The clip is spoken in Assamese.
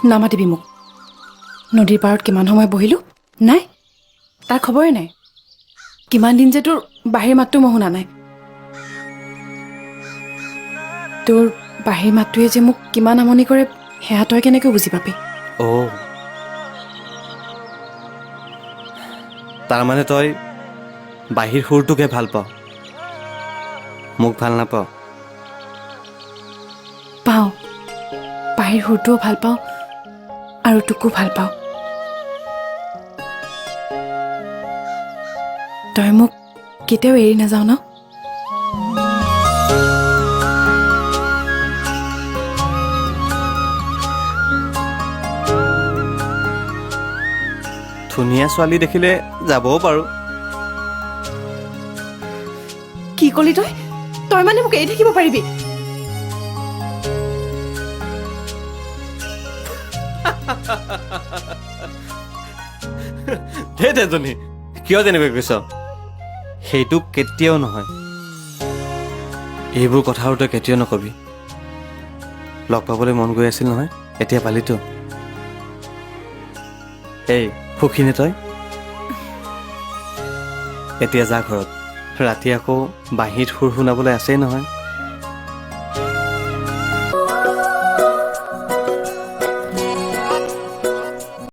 নামাতিবি মোক। নদীৰ পাৰত কিমান সময় বহিলোঁ, নাই তাৰ খবৰে নাই। কিমান দিন যে তোৰ বাঁহীৰ মাতটো মই শুনা নাই। তোৰ বাঁহীৰ মাতটোৱে যে মোক কিমান আমনি কৰে সেয়া তই কেনেকৈ বুজি পাবি? অ' তাৰমানে তই বাঁহীৰ সুৰটোকে ভাল পাৱ, মোক ভাল নাপাৱ? পাওঁ, বাঁহীৰ সুৰটোও ভাল পাওঁ আৰু তোকো ভাল পাওঁ। তই মোক কেতিয়াও এৰি নাযাওঁ ন? ধুনীয়া ছোৱালী দেখিলে যাবও পাৰোঁ। কি কলি তই? তই মানে মোক এৰি থাকিব পাৰিবি? ধেত এজনী, কিয় তেনেকৈ কৈছ? সেইটো কেতিয়াও নহয়। এইবোৰ কথা আৰু তই কেতিয়াও নকবি। লগ পাবলৈ মন গৈ আছিল নহয়, এতিয়া পালিতো। এই সুখী নে তই? এতিয়া যা ঘৰত, ৰাতি আকৌ বাঁহীত সুৰ শুনাবলৈ আছেই নহয়।